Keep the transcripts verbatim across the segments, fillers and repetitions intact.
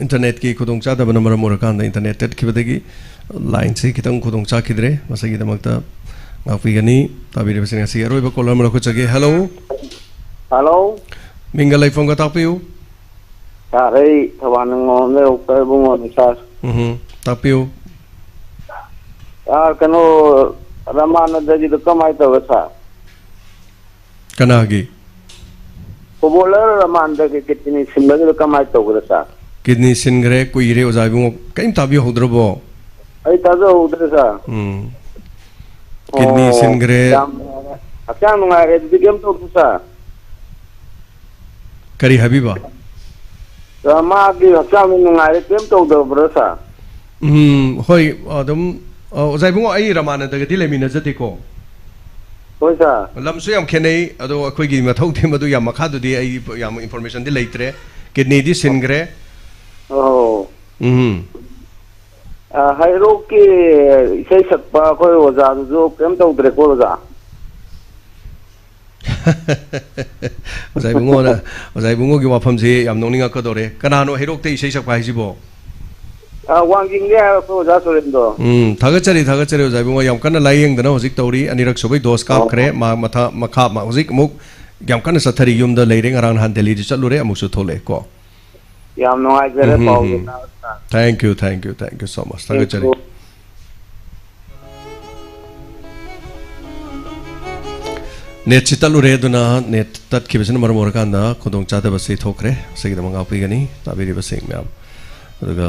internetꯀꯤ ꯈꯨꯗꯣꯡꯆꯥꯗꯕꯅ ꯃꯔꯝ ꯑꯣꯏꯔꯀꯥꯟꯗ internet ꯇꯠꯈꯤꯕꯗꯒꯤ lineꯁꯤ ꯈꯤꯇꯪ ꯈꯨꯗꯣꯡ ꯆꯥꯈꯤꯗ꯭ꯔꯦ꯫ ꯃꯁꯤꯒꯤꯗꯃꯛꯇ ꯉꯥꯛꯄꯤꯒꯅꯤ꯫ ꯇꯥꯕꯤꯔꯤꯕꯁꯤꯡ ꯑꯁꯤ ꯑꯔꯣꯏꯕ caller ꯑꯃ ꯂꯧꯈꯠꯆꯒꯦ꯫ Hello꯫ Hello꯫ ꯃꯤꯡꯒ ꯂꯩꯐꯝꯒ ꯇꯥꯛꯄꯤꯌꯨ꯫ Sir, ꯑꯩ ꯊꯧꯕꯥꯜ ꯅꯤꯡꯉꯣꯝꯗꯩ ꯑꯣꯛꯇ ꯏꯕꯨꯡꯉꯣꯅꯤ, sir꯫ ꯎꯝꯍꯨꯝ꯫ ꯇꯥꯛꯄꯤꯌꯨ꯫ Sir, ꯀꯩꯅꯣ, ꯔꯃꯥꯅꯟꯗꯒꯤꯗꯣ ꯀꯃꯥꯏꯅ ꯇꯧꯔꯦ, sir? ꯀꯅꯥꯒꯤ? Footballer ꯔꯃꯥꯅꯟꯗꯒꯤ kidney ꯁꯤꯟꯕꯒꯤꯗꯣ ꯀꯃꯥꯏꯅ ꯇꯧꯒꯗ꯭ꯔꯥ, sir? Kidney ꯁꯤꯟꯈ꯭ꯔꯦ, ꯀꯨꯏꯔꯦ ꯑꯣꯖꯥ ꯏꯕꯨꯡꯉꯣ꯫ ꯀꯔꯤꯝ ꯇꯥꯕꯤꯍꯧꯗ꯭ꯔꯕꯣ? ꯑꯩ ꯇꯥꯖꯍꯧꯗ꯭ꯔꯦ, sir꯫ ꯎꯝ꯫ Kidney ꯑꯣ, ꯁꯤꯟꯈ꯭ꯔꯦ꯫ ꯌꯥꯝ ꯅꯨꯡꯉꯥꯏꯔꯦ꯫ ꯍꯛꯆꯥꯡ ꯅꯨꯡꯉꯥꯏꯔꯦ ꯑꯗꯨꯗꯤ, ꯀꯩꯝ ꯇꯧꯗ꯭ꯔꯦ, sir꯫ ꯀꯔꯤ ꯍꯥꯏꯕꯤꯕ? Sir, ꯃꯥꯒꯤ ꯍꯛꯆꯥꯡꯗꯤ ꯅꯨꯡꯉꯥꯏꯔꯦ, ꯀꯩꯝ ꯇꯧꯗꯕ꯭ꯔꯥ, sir? ꯎꯝ, ꯍꯣꯏ, ꯑꯗꯨꯝ, ꯑ, ꯑꯣꯖꯥ ꯏꯕꯨꯡꯉꯣ, ꯑꯩ ꯔꯃꯥꯅꯟꯗꯒꯗꯤ ꯂꯩꯃꯤꯟꯅꯖꯗꯦꯀꯣ꯫ ꯍꯣꯏ, sir꯫ ꯂꯝꯁꯨ ꯌꯥꯝ ꯈꯦꯠꯅꯩ, ꯑꯗꯣ ꯑꯩꯈꯣꯏꯒꯤ ꯃꯊꯧꯗꯤ ꯃꯗꯨ ꯌꯥꯝ ꯃꯈꯥꯗꯨꯗꯤ ꯑꯩ ꯌꯥꯝ informationꯗꯤ ꯂꯩꯇ꯭ꯔꯦ꯫ Kidneyꯗꯤ ꯁꯤꯟꯈ꯭ꯔꯦ꯫ ꯑꯣ꯫ ꯎꯝ꯫ ꯑ, ꯍꯩꯔꯣꯛꯀꯤ ꯏꯁꯩ ꯁꯛꯄ ꯑꯩꯈꯣꯏ ꯑꯣꯖꯥꯗꯨꯁꯨ ꯀꯩꯝ ꯇꯧꯗ꯭ꯔꯦꯀꯣ, ꯑꯣꯖꯥ? ꯑꯣꯖꯥ ꯏꯕꯨꯡꯉꯣꯅ, ꯑꯣꯖꯥ ꯏꯕꯨꯡꯉꯣꯒꯤ ꯋꯥꯐꯝꯁꯤ ꯌꯥꯝ ꯅꯣꯛꯅꯤꯡꯉꯛꯀꯗꯧꯔꯦ꯫ ꯀꯅꯥꯅꯣ ꯍꯩꯔꯣꯛꯇ ꯏꯁꯩ ꯁꯛꯄ ꯍꯥꯏꯁꯤꯕꯣ? ꯑ, ꯋꯥꯡꯖꯤꯡꯒꯤ ꯍꯥꯏꯕ ꯑꯩꯈꯣꯏ ꯑꯣꯖꯥ ꯁꯨꯔꯦꯟꯗ꯭ꯔꯣ꯫ ꯎꯝ, ꯊꯥꯒꯠꯆꯔꯤ, ꯊꯥꯒꯠꯆꯔꯤ ꯑꯣꯖꯥ ꯏꯕꯨꯡꯉꯣ꯫ ꯌꯥꯝ ꯀꯟꯅ ꯂꯥꯏꯌꯦꯡꯗꯅ ꯍꯧꯖꯤꯛ ꯇꯧꯔꯤ꯫ ꯑꯅꯤꯔꯛ ꯁꯨꯕꯩ dose ꯑꯣ꯫ ꯀꯥꯞꯈ꯭ꯔꯦ꯫ ꯃꯥ ꯃꯊꯥ, ꯃꯈꯥ, ꯃꯥ ꯍꯧꯖꯤꯛ ꯑꯃꯨꯛ ꯌꯥꯝ ꯀꯟꯅ ꯆꯠꯊꯔꯤ꯫ ꯌꯨꯝꯗ ꯂꯩꯔꯦ꯫ ꯉꯔꯥꯡ ꯅꯍꯥꯟ ꯗꯦꯜꯂꯤꯗ ꯆꯠꯂꯨꯔꯦ, ꯑꯃꯨꯛꯁꯨ ꯊꯣꯛꯂꯛꯑꯦ ꯀꯣ꯫ ꯌꯥꯝ ꯅꯨꯡꯉꯥꯏꯖꯔꯦ ꯎꯝ, ꯎꯝ, ꯄꯥꯎꯗꯨ ꯎꯝ꯫ ꯇꯥꯕꯗ꯫ Thank you, thank you, thank you so much꯫ ꯊꯥꯒꯠꯆꯔꯤ꯫ Thank you꯫ Netꯁꯤ ꯇꯠꯂꯨꯔꯦ, ꯑꯗꯨꯅ net ꯇꯠꯈꯤꯕꯁꯤꯅ ꯃꯔꯝ ꯑꯣꯏꯔꯀꯥꯟꯗ ꯈꯨꯗꯣꯡꯆꯥꯗꯕꯁꯤ ꯊꯣꯛꯈ꯭ꯔꯦ꯫ ꯃꯁꯤꯒꯤꯗꯃꯛ ꯉꯥꯛꯄꯤꯒꯅꯤ, ꯇꯥꯕꯤꯔꯤꯕꯁꯤꯡ ꯃꯌꯥꯝ꯫ ꯑꯗꯨꯒ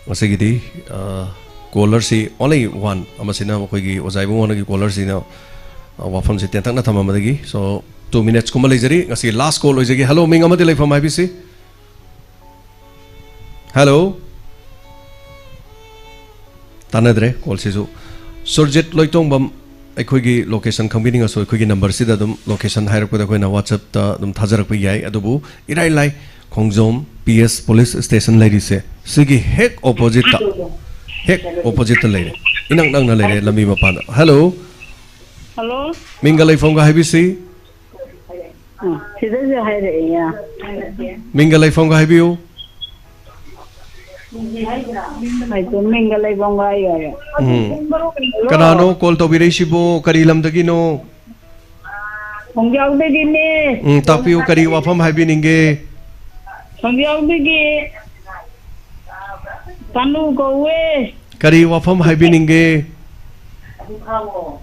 ꯉꯁꯤꯒꯤꯗꯤ, ꯑ, callerꯁꯤ only one ꯑꯃꯁꯤꯅ ꯑꯩꯈꯣꯏꯒꯤ ꯑꯣꯖꯥ ꯏꯕꯨꯡꯉꯣꯅꯒꯤ callerꯁꯤꯅ, ꯑ, ꯋꯥꯐꯝꯁꯤ ꯇꯦꯟꯇꯛꯅ ꯊꯝꯃꯝꯕꯗꯒꯤ꯫ So, two minutesꯀꯨꯝꯕ ꯂꯩꯖꯔꯤ꯫ ꯉꯁꯤ last call ꯑꯣꯏꯖꯒꯦ꯫ Hello, ꯃꯤꯡ ꯑꯃꯗꯤ ꯂꯩꯐꯝ ꯍꯥꯏꯕꯤꯁꯤ꯫ Hello꯫ ꯇꯥꯟꯅꯗ꯭ꯔꯦ callꯁꯤꯁꯨ꯫ ꯁꯨꯔꯖꯤꯠ ꯂꯣꯏꯇꯣꯡꯕꯝ, ꯑꯩꯈꯣꯏꯒꯤ location ꯈꯪꯕꯤꯅꯤꯡꯉꯁꯨ ꯑꯩꯈꯣꯏꯒꯤ numberꯁꯤꯗ ꯑꯗꯨꯝ location ꯍꯥꯏꯔꯛꯄꯗ ꯑꯩꯈꯣꯏꯅ WhatsAppꯇ ꯑꯗꯨꯝ ꯊꯥꯖꯔꯛꯄ ꯌꯥꯏ꯫ ꯑꯗꯨꯕꯨ ꯏꯔꯥꯏ ꯂꯥꯏ, ꯈꯣꯡꯖꯣꯝ P S police station ꯂꯩꯔꯤꯁꯦ, ꯁꯤꯒꯤ ꯍꯦꯛ oppositeꯇ, ꯍꯦꯛ oppositeꯇ ꯂꯩꯔꯦ, ꯏꯅꯛ ꯅꯛꯅ ꯂꯩꯔꯦ ꯂꯝꯕꯤ ꯃꯄꯥꯟꯗ꯫ Hello꯫ Hello꯫ ꯃꯤꯡꯒ ꯂꯩꯐꯝꯒ ꯍꯥꯏꯕꯤꯁꯤ꯫ ꯑ, ꯁꯤꯗꯁꯨ ꯍꯥꯏꯔꯛꯑꯦ꯫ ꯃꯤꯡꯒ ꯂꯩꯐꯝꯒ ꯍꯥꯏꯕꯤꯌꯨ꯫ ꯃꯥꯏꯇꯣꯝ ꯃꯤꯡꯒ ꯂꯩꯐꯝꯒ ꯍꯥꯏꯌꯣ ꯍꯥꯏꯌꯣ꯫ ꯎꯝ꯫ ꯀꯅꯥꯅꯣ call ꯇꯧꯕꯤꯔꯛꯏꯁꯤꯕꯣ? ꯀꯔꯤ ꯂꯝꯗꯒꯤꯅꯣ? ꯈꯣꯡꯖꯥꯎꯗꯒꯤꯅꯦ꯫ ꯎꯝ, ꯇꯥꯛꯄꯤꯌꯨ, ꯀꯔꯤ ꯋꯥꯐꯝ ꯍꯥꯏꯕꯤꯅꯤꯡꯒꯦ? ꯈꯣꯡꯖꯥꯎꯗꯒꯤ ꯀꯥꯅꯨ ꯀꯧꯋꯦ꯫ ꯀꯔꯤ ꯋꯥꯐꯝ ꯍꯥꯏꯕꯤꯅꯤꯡꯒꯦ? ꯑꯣ,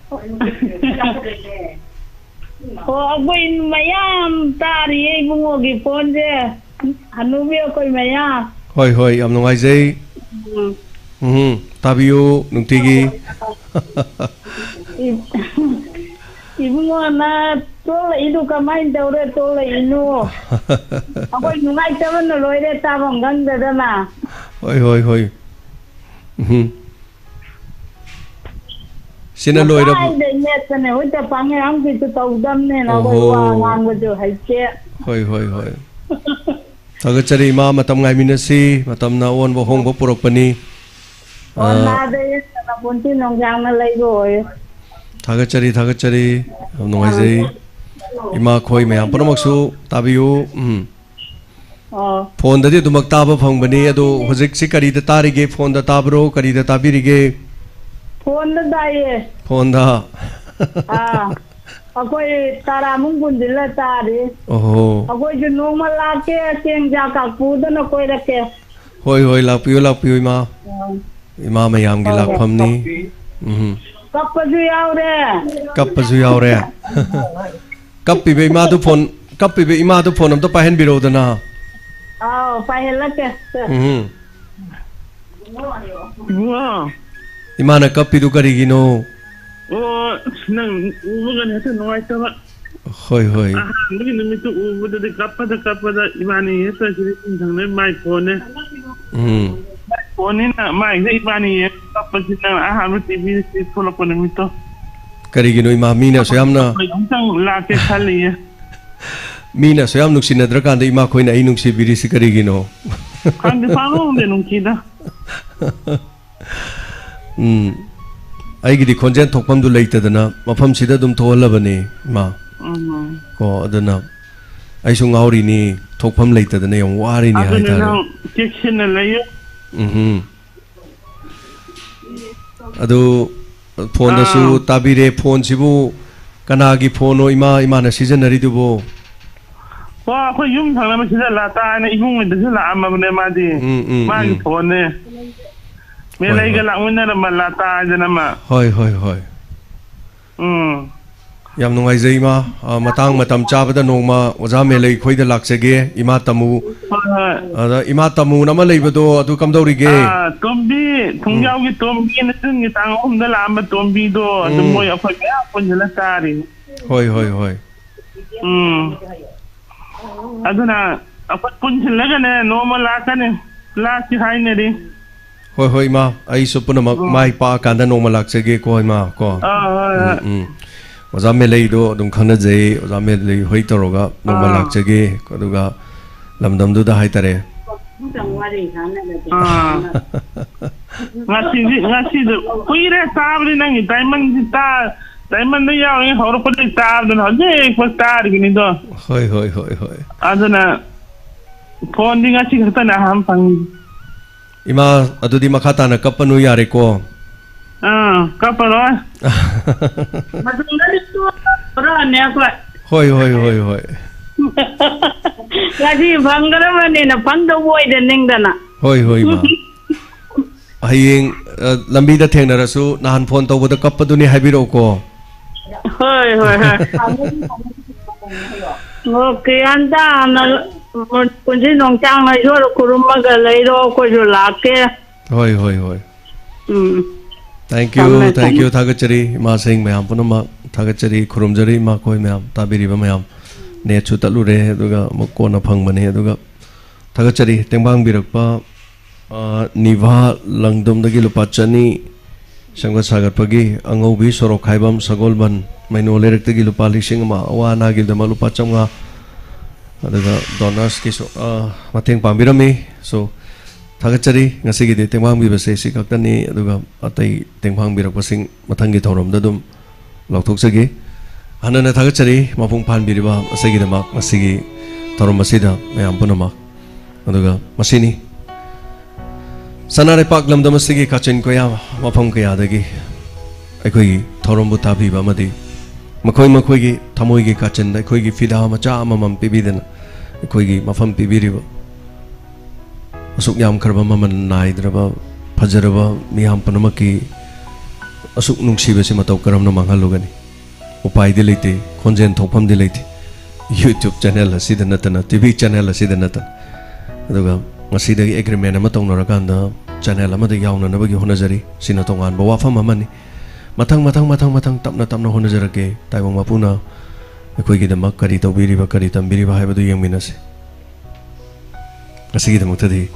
ꯑꯩꯈꯣꯏ ꯃꯌꯥꯝ ꯇꯥꯔꯤꯌꯦ ꯏꯕꯨꯡꯉꯣꯒꯤ ꯐꯣꯟꯁꯦ꯫ ꯍꯅꯨꯕꯤ ꯑꯩꯈꯣꯏ ꯃꯌꯥꯝ꯫ ꯍꯣꯏ, ꯍꯣꯏ, ꯌꯥꯝ ꯅꯨꯡꯉꯥꯏꯖꯩ꯫ ꯎꯝ꯫ ꯎꯝ, ꯇꯥꯕꯤꯌꯨ ꯅꯨꯡꯇꯤꯒꯤ꯫ ꯏ-, ꯏꯕꯨꯡꯉꯣꯅ ꯇꯣꯂꯛꯏꯗꯨ ꯀꯃꯥꯏꯅ ꯇꯧꯔꯦ? ꯇꯣꯂꯛꯏꯅꯣ? ꯑꯩꯈꯣꯏ ꯅꯨꯡꯉꯥꯏꯇꯕꯅ ꯂꯣꯏꯔꯦ, ꯇꯥꯐꯝ ꯈꯪꯗꯗꯅ꯫ ꯍꯣꯏ, ꯍꯣꯏ, ꯍꯣꯏ꯫ ꯎꯝ꯫ ꯁꯤꯅ ꯂꯣꯏꯔꯕ? ꯉꯁꯥꯏꯗꯩ ꯃꯦꯠꯄꯅꯦ, ꯍꯧꯖꯤꯛꯇ ꯄꯥꯡꯉꯦ, ꯑꯃꯒꯤꯁꯨ ꯇꯧꯗꯕꯅꯦꯅ ꯑꯩꯈꯣꯏ ꯋꯥ ꯑꯣꯍꯣ꯫ ꯉꯥꯡꯕꯁꯨ ꯍꯩꯇꯦ꯫ ꯍꯣꯏ, ꯍꯣꯏ, ꯍꯣꯏ꯫ ꯊꯥꯒꯠꯆꯔꯤ ꯏꯃꯥ, ꯃꯇꯝ ꯉꯥꯏꯃꯤꯟꯅꯁꯤ, ꯃꯇꯝꯅ ꯑꯑꯣꯟꯕ ꯑꯍꯣꯡꯕ ꯄꯨꯔꯛꯄꯅꯤ꯫ ꯑꯣ, ꯑꯥ, ꯅꯥꯗ ꯌꯦꯛꯇꯅ ꯄꯨꯟꯁꯤ ꯅꯨꯡꯁꯥꯡꯅ ꯂꯩꯕ ꯑꯣꯏꯌꯨ꯫ ꯊꯥꯒꯠꯆꯔꯤ, ꯊꯥꯒꯠꯆꯔꯤ꯫ ꯌꯥꯝ ꯅꯨꯡꯉꯥꯏꯖꯩ꯫ ꯑꯥ꯫ ꯏꯃꯥ ꯈꯣꯏ ꯃꯌꯥꯝ ꯄꯨꯝꯅꯃꯛꯁꯨ ꯇꯥꯕꯤꯌꯨ꯫ ꯎꯝ꯫ ꯑꯣ꯫ ꯐꯣꯟꯗꯗꯤ ꯑꯗꯨꯃꯛ ꯇꯥꯕ ꯐꯪꯕꯅꯤ, ꯑꯗꯣ ꯍꯧꯖꯤꯛꯁꯤ ꯀꯔꯤꯗ ꯇꯥꯔꯤꯒꯦ? ꯐꯣꯟꯗ ꯇꯥꯕ꯭ꯔꯣ? ꯀꯔꯤꯗ ꯇꯥꯕꯤꯔꯤꯒꯦ? ꯐꯣꯟꯗ ꯇꯥꯏꯌꯦ꯫ ꯐꯣꯟꯗ? ꯑꯥ, ꯑꯩꯈꯣꯏ ꯇꯔꯥꯃꯨꯛ ꯄꯨꯟꯁꯤꯜꯂ ꯇꯥꯔꯤ꯫ ꯑꯣꯍꯣ꯫ ꯑꯩꯈꯣꯏꯁꯨ ꯅꯣꯡꯃ ꯂꯥꯛꯀꯦ, ꯆꯦꯡ ꯆꯥꯛ ꯀꯥꯛ ꯄꯨꯗꯅ ꯀꯣꯏꯔꯛꯀꯦ꯫ ꯍꯣꯏ, ꯍꯣꯏ, ꯂꯥꯛꯄꯤꯌꯨ, ꯂꯥꯛꯄꯤꯌꯨ, ꯏꯃꯥ꯫ ꯑꯥ꯫ ꯏꯃꯥ ꯃꯌꯥꯝꯒꯤ ꯍꯣꯏ, ꯍꯣꯏ꯫ ꯂꯥꯛꯐꯝꯅꯤ꯫ ꯎꯝ꯫ ꯀꯞꯄꯁꯨ ꯌꯥꯎꯔꯦ꯫ ꯀꯞꯄꯁꯨ ꯌꯥꯎꯔꯦ꯫ ꯀꯞꯄꯤꯕ ꯏꯃꯥꯗꯨ ꯐꯣꯟ, ꯀꯞꯄꯤꯕ ꯏꯃꯥꯗꯨ ꯐꯣꯟ ꯑꯝꯇ ꯄꯥꯏꯍꯟꯕꯤꯔꯛꯎꯗꯅ꯫ ꯑꯥꯎ, ꯄꯥꯏꯍꯜꯂꯛꯀꯦ꯫ ꯎꯝ꯫ ꯏꯕꯨꯡꯉꯣ꯫ ꯏꯃꯥꯅ ꯀꯞꯄꯤꯗꯨ ꯀꯔꯤꯒꯤꯅꯣ? ꯑꯣ, ꯅꯪ ꯎꯕꯒꯅꯦ ꯍꯦꯛꯇ ꯅꯨꯡꯉꯥꯏꯇꯕ꯫ ꯍꯣꯏ, ꯍꯣꯏ꯫ ꯑꯍꯥꯟꯕꯒꯤ ꯅꯨꯃꯤꯠꯇꯨ ꯎꯕꯗꯗꯤ ꯀꯞꯄꯗ ꯀꯞꯄꯗ ꯏꯕꯥꯅꯤ ꯍꯦꯛꯇ ꯁꯤꯗ ꯏꯁꯤꯡ ꯊꯪꯅ ꯃꯥꯏ ꯐꯣꯟꯅꯦ꯫ ꯎꯝ꯫ ꯐꯣꯟꯅꯤꯅ ꯃꯥꯏꯗ ꯏꯕꯥꯅꯤ ꯍꯦꯛ ꯀꯞꯄꯁꯤ ꯅꯪ ꯑꯍꯥꯟꯕ ꯇꯤꯚꯤ ꯊꯣꯛꯂꯛꯄ ꯅꯨꯃꯤꯠꯇꯣ꯫ ꯀꯔꯤꯒꯤꯅꯣ ꯏꯃꯥ, ꯃꯤꯅ ꯑꯁꯨꯛ ꯌꯥꯝꯅ ꯑꯩꯈꯣꯏ ꯑꯃꯨꯛꯇꯪ ꯂꯥꯛꯀꯦ ꯈꯜꯂꯤꯌꯦ꯫ ꯃꯤꯅ ꯑꯁꯨꯛ ꯌꯥꯝ ꯅꯨꯡꯁꯤꯅꯗ꯭ꯔꯀꯥꯟꯗ ꯏꯃꯥ ꯈꯣꯏꯅ ꯑꯩ ꯅꯨꯡꯁꯤꯕꯤꯔꯤꯁꯤ ꯀꯔꯤꯒꯤꯅꯣ? ꯈꯪꯗꯦ, ꯄꯥꯛꯅꯨꯡꯗ ꯅꯨꯡꯁꯤꯗ꯫ ꯎꯝ꯫ ꯑꯩꯒꯤꯗꯤ ꯈꯣꯟꯖꯦꯜ ꯊꯣꯛꯐꯝꯗꯨ ꯂꯩꯇꯗꯅ ꯃꯐꯝꯁꯤꯗ ꯑꯗꯨꯝ ꯊꯣꯛꯍꯜꯂꯕꯅꯤ, ꯏꯃꯥ꯫ ꯎꯝ꯫ ꯀꯣ, ꯑꯗꯨꯅ ꯑꯩꯁꯨ ꯉꯥꯎꯔꯤꯅꯤ, ꯊꯣꯛꯐꯝ ꯂꯩꯇꯗꯅ ꯌꯥꯝ ꯋꯥꯔꯤꯅꯤ ꯑꯗꯨꯅ ꯍꯥꯏꯇꯥꯔꯦ꯫ ꯅꯪ ꯆꯦꯛꯁꯤꯟꯅ ꯂꯩꯌꯨ꯫ ꯎꯝꯍꯨꯝ꯫ ꯑꯗꯨ ꯐꯣꯟꯗꯁꯨ ꯑꯥ꯫ ꯇꯥꯕꯤꯔꯦ꯫ ꯐꯣꯟꯁꯤꯕꯨ ꯀꯅꯥꯒꯤ ꯐꯣꯟꯅꯣ, ꯏꯃꯥ, ꯏꯃꯥꯅ ꯁꯤꯖꯤꯟꯅꯔꯤꯗꯨꯕꯣ? ꯑꯣ, ꯑꯩꯈꯣꯏ ꯌꯨꯝ ꯊꯪꯅꯕ ꯁꯤꯗ ꯂꯥꯇꯥ ꯍꯥꯏꯅ ꯏꯕꯨꯡꯉꯣꯗꯁꯨ ꯂꯥꯛꯑꯝꯃꯕꯅꯦ ꯃꯥꯗꯤ꯫ ꯎꯝ, ꯎꯝ, ꯃꯥꯒꯤ ꯎꯝ꯫ ꯐꯣꯟꯅꯦ꯫ ꯍꯣꯏ, ꯃꯦꯂꯩꯒ ꯍꯣꯏ꯫ ꯂꯥꯛꯃꯤꯟꯅꯔꯝꯕ ꯂꯥꯇꯥ ꯍꯥꯏꯗꯅ ꯑꯃ꯫ ꯍꯣꯏ, ꯍꯣꯏ, ꯍꯣꯏ꯫ ꯎꯝ꯫ ꯌꯥꯝ ꯅꯨꯡꯉꯥꯏꯖꯩ, ꯏꯃꯥ꯫ ꯑ, ꯃꯇꯥꯡ ꯃꯇꯝ ꯆꯥꯕꯗ ꯅꯣꯡꯃ ꯑꯣꯖꯥ ꯃꯦꯂꯩ ꯈꯣꯏꯗ ꯂꯥꯛꯆꯒꯦ, ꯏꯃꯥ ꯇꯝꯃꯨ꯫ ꯍꯣꯏ, ꯍꯣꯏ꯫ ꯑꯗ ꯏꯃꯥ ꯇꯝꯃꯨꯅ ꯑꯃ ꯂꯩꯕꯗꯣ, ꯑꯗꯨ ꯀꯝꯗꯧꯔꯤꯒꯦ? ꯑꯥ, ꯇꯣꯝꯕꯤ, ꯎꯝ꯫ ꯊꯣꯡꯖꯥꯎꯒꯤ ꯇꯣꯝꯕꯤ, ꯅꯆꯤꯟꯒꯤ ꯇꯥꯡ ꯑꯍꯨꯝꯗ ꯂꯥꯛꯑꯝꯕ ꯇꯣꯝꯕꯤꯗꯣ, ꯑꯗꯨ ꯎꯝ꯫ ꯃꯣꯏ ꯑꯩꯈꯣꯏ ꯃꯌꯥꯝ ꯄꯨꯟꯁꯤꯜꯂ ꯆꯥꯔꯤ꯫ ꯍꯣꯏ, ꯍꯣꯏ, ꯍꯣꯏ꯫ ꯎꯝ꯫ ꯑꯗꯨꯅ ꯑꯩꯈꯣꯏ ꯄꯨꯟꯁꯤꯜꯂꯒꯅꯦ, ꯅꯣꯡꯃ ꯂꯥꯛꯀꯅꯤ, ꯂꯥꯛꯁꯤ ꯍꯥꯏꯅꯔꯤ꯫ ꯍꯣꯏ, ꯍꯣꯏ, ꯏꯃꯥ, ꯑꯩꯁꯨ ꯄꯨꯝꯅꯃꯛ ꯎꯝ꯫ ꯃꯥꯏ ꯄꯥꯛꯑꯀꯥꯟꯗ ꯅꯣꯡꯃ ꯂꯥꯛꯆꯒꯦꯀꯣ, ꯏꯃꯥ, ꯀꯣ꯫ ꯑꯥ, ꯍꯣꯏ, ꯎꯝ, ꯍꯣꯏ꯫ ꯎꯝ꯫ ꯑꯣꯖꯥ ꯃꯦꯂꯩꯗꯣ ꯑꯗꯨꯝ ꯈꯪꯅꯖꯩ, ꯑꯣꯖꯥ ꯃꯦꯂꯩ ꯍꯣꯏ ꯇꯧꯔꯒ ꯅꯣꯡꯃ ꯑꯥ꯫ ꯂꯥꯛꯆꯒꯦ, ꯑꯗꯨꯒ ꯂꯝꯗꯝꯗꯨꯗ ꯍꯥꯏꯇꯥꯔꯦ꯫ ꯑꯥ꯫ ꯉꯁꯤꯗꯤ, ꯉꯁꯤꯗꯤ ꯀꯨꯏꯔꯦ ꯆꯥꯕꯗꯤ, ꯅꯪꯒꯤ ꯗꯥꯏꯃꯟꯁꯤ ꯆꯥ-, ꯗꯥꯏꯃꯟꯗ ꯌꯥꯎꯔꯤꯉꯩ ꯍꯧꯔꯛꯄꯗꯒꯤ ꯆꯥꯕꯗꯨꯅ ꯍꯧꯖꯤꯛꯐꯥꯎ ꯆꯥꯔꯤꯕꯅꯤꯗꯣ꯫ ꯍꯣꯏ, ꯍꯣꯏ, ꯍꯣꯏ, ꯍꯣꯏ꯫ ꯑꯗꯨꯅ ꯐꯣꯟꯗꯤ ꯉꯁꯤ ꯈꯛꯇꯅꯦ ꯑꯍꯥꯟꯕ ꯐꯪꯉꯤ꯫ ꯏꯃꯥ, ꯑꯗꯨꯗꯤ ꯃꯈꯥ ꯇꯥꯅ ꯀꯞꯄꯅꯨ, ꯌꯥꯔꯦꯀꯣ? ꯑꯥ, ꯀꯞꯄꯔꯣꯏ꯫ ꯃꯇꯨꯡꯗꯗꯤ ꯇꯣꯛꯑꯔꯣꯏꯅꯦ ꯑꯩꯈꯣꯏ꯫ ꯍꯣꯏ, ꯍꯣꯏ, ꯍꯣꯏ, ꯍꯣꯏ꯫ ꯉꯁꯤ ꯐꯪꯒꯗꯕꯅꯤꯅ ꯐꯪꯗꯧꯕ ꯑꯣꯏꯗ ꯅꯤꯡꯗꯅ꯫ ꯍꯣꯏ, ꯍꯣꯏ, ꯏꯃꯥ꯫ ꯍꯌꯦꯡ, ꯑ, ꯂꯝꯕꯤꯗ ꯊꯦꯡꯅꯔꯁꯨ ꯅꯍꯥꯟ ꯐꯣꯟ ꯇꯧꯕꯗ ꯀꯞꯄꯗꯨꯅꯤ ꯍꯥꯏꯕꯤꯔꯛꯎꯀꯣ꯫ ꯍꯣꯏ, ꯍꯣꯏ, ꯍꯣꯏ꯫ ꯑꯣꯀꯦ, ꯍꯟꯇ ꯍꯥꯟꯅ ꯄꯨꯟꯁꯤ ꯅꯨꯡꯁꯥꯡꯅ ꯏꯁꯣꯔ ꯈꯨꯔꯨꯝꯃꯒ ꯂꯩꯔꯣ, ꯑꯩꯈꯣꯏꯁꯨ ꯂꯥꯛꯀꯦ꯫ ꯍꯣꯏ, ꯍꯣꯏ, ꯍꯣꯏ꯫ ꯎꯝ꯫ Thank you, ꯊꯝꯃꯦ, thank ꯊꯝꯃꯦ꯫ You, ꯊꯥꯒꯠꯆꯔꯤ ꯏꯃꯥꯁꯤꯡ ꯃꯌꯥꯝ ꯄꯨꯝꯅꯃꯛ, ꯊꯥꯒꯠꯆꯔꯤ, ꯈꯨꯔꯨꯝꯖꯔꯤ ꯏꯃꯥꯈꯣꯏ ꯃꯌꯥꯝ, ꯇꯥꯕꯤꯔꯤꯕ ꯃꯌꯥꯝ꯫ ꯅꯦꯠꯁꯨ ꯇꯠꯂꯨꯔꯦ, ꯑꯗꯨꯒ ꯑꯃꯨꯛ ꯀꯣꯟꯅ ꯐꯪꯕꯅꯤ, ꯑꯗꯨꯒ ꯊꯥꯒꯠꯆꯔꯤ ꯇꯦꯡꯕꯥꯡꯕꯤꯔꯛꯄ, ꯑ, ꯅꯤꯚꯥ ꯂꯪꯗꯨꯝꯗꯒꯤ ꯂꯨꯄꯥ ꯆꯅꯤ, ꯁꯦꯝꯒꯠ ꯁꯥꯒꯠꯄꯒꯤ ꯑꯉꯧꯕꯤ ꯁꯣꯔꯣꯛ ꯈꯥꯏꯕꯝ ꯁꯒꯣꯜꯕꯟ ꯃꯩꯅꯣ ꯂꯩꯔꯛꯇꯒꯤ ꯂꯨꯄꯥ ꯂꯤꯁꯤꯡ ꯑꯃ, ꯑꯋꯥ ꯑꯅꯥꯒꯤꯗꯃꯛ ꯂꯨꯄꯥ ꯆꯥꯝꯃꯉꯥ, ꯑꯗꯨꯒ ꯗꯣꯅꯔꯁꯀꯤꯁꯨ, ꯑ, ꯃꯇꯦꯡ ꯄꯥꯡꯕꯤꯔꯝꯃꯤ꯫ So, ꯊꯥꯒꯠꯆꯔꯤ꯫ ꯉꯁꯤꯒꯤꯗꯤ ꯇꯦꯡꯕꯥꯡꯕꯤꯕꯁꯦ ꯁꯤ ꯈꯛꯇꯅꯤ, ꯑꯗꯨꯒ ꯑꯇꯩ ꯇꯦꯡꯕꯥꯡꯕꯤꯔꯛꯄꯁꯤꯡ ꯃꯊꯪꯒꯤ ꯊꯧꯔꯝꯗ ꯑꯗꯨꯝ ꯂꯥꯎꯊꯣꯛꯆꯒꯦ꯫ ꯍꯟꯅ ꯍꯟꯅ ꯊꯥꯒꯠꯆꯔꯤ ꯃꯄꯨꯡ ꯐꯥꯍꯟꯕꯤꯔꯤꯕ ꯑꯁꯤꯒꯤꯗꯃꯛ, ꯉꯁꯤꯒꯤ ꯊꯧꯔꯝ ꯑꯁꯤꯗ ꯃꯌꯥꯝ ꯄꯨꯝꯅꯃꯛ꯫ ꯑꯗꯨꯒ ꯃꯁꯤꯅꯤ꯫ ꯁꯅꯥꯔꯩꯄꯥꯛ ꯂꯝꯗꯝ ꯑꯁꯤꯒꯤ ꯀꯥꯆꯤꯟ ꯀꯣꯌꯥ ꯃꯐꯝ ꯀꯌꯥꯗꯒꯤ ꯑꯩꯈꯣꯏꯒꯤ ꯊꯧꯔꯝꯕꯨ ꯇꯥꯕꯤꯕ ꯑꯃꯗꯤ ꯃꯈꯣꯏ ꯃꯈꯣꯏꯒꯤ ꯊꯃꯣꯏꯒꯤ ꯀꯥꯆꯤꯟꯗ ꯑꯩꯈꯣꯏꯒꯤ ꯐꯤꯗꯥ ꯃꯆꯥ ꯑꯃꯃꯝ ꯄꯤꯕꯤꯗꯅ ꯑꯩꯈꯣꯏꯒꯤ ꯃꯐꯝ ꯄꯤꯕꯤꯔꯤꯕ ꯑꯁꯨꯛ ꯌꯥꯝꯈ꯭ꯔꯕ ꯃꯃꯜ ꯅꯥꯏꯗ꯭ꯔꯕ ꯐꯖꯔꯕ ꯃꯤꯌꯥꯝ ꯄꯨꯝꯅꯃꯛꯀꯤ ꯑꯁꯨꯛ ꯅꯨꯡꯁꯤꯕꯁꯤ ꯃꯇꯧ ꯀꯔꯝꯅ ꯃꯥꯡꯍꯜꯂꯨꯒꯅꯤ? ꯎꯄꯥꯏꯗꯤ ꯂꯩꯇꯦ, ꯈꯣꯟꯖꯦꯜ ꯊꯣꯛꯐꯝꯗꯤ ꯂꯩꯇꯦ꯫ YouTube channel ꯑꯁꯤꯗ ꯅꯠꯇꯅ, TV channel ꯑꯁꯤꯗ ꯅꯠꯇꯅ꯫ ꯑꯗꯨꯒ ꯉꯁꯤꯗꯒꯤ agreement ꯑꯃ ꯇꯧꯅꯔꯀꯥꯟꯗ channel ꯑꯃꯗ ꯌꯥꯎꯅꯅꯕꯒꯤ ꯍꯣꯠꯅꯖꯔꯤ꯫ ꯁꯤꯅ ꯇꯣꯉꯥꯟꯕ ꯋꯥꯐꯝ ꯑꯃꯅꯤ꯫ ꯃꯊꯪ, ꯃꯊꯪ, ꯃꯊꯪ, ꯃꯊꯪ ꯇꯞꯅ ꯇꯞꯅ ꯍꯣꯠꯅꯖꯔꯛꯀꯦ꯫ ꯇꯥꯏꯕꯪ ꯃꯄꯨꯅ ꯑꯩꯈꯣꯏꯒꯤꯗꯃꯛ ꯀꯔꯤ ꯇꯧꯕꯤꯔꯤꯕ, ꯀꯔꯤ ꯇꯝꯕꯤꯔꯤꯕ ꯍꯥꯏꯕꯗꯨ ꯌꯦꯡꯃꯤꯟꯅꯁꯤ꯫ ꯉꯁꯤꯒꯤꯗꯃꯛꯇꯗꯤ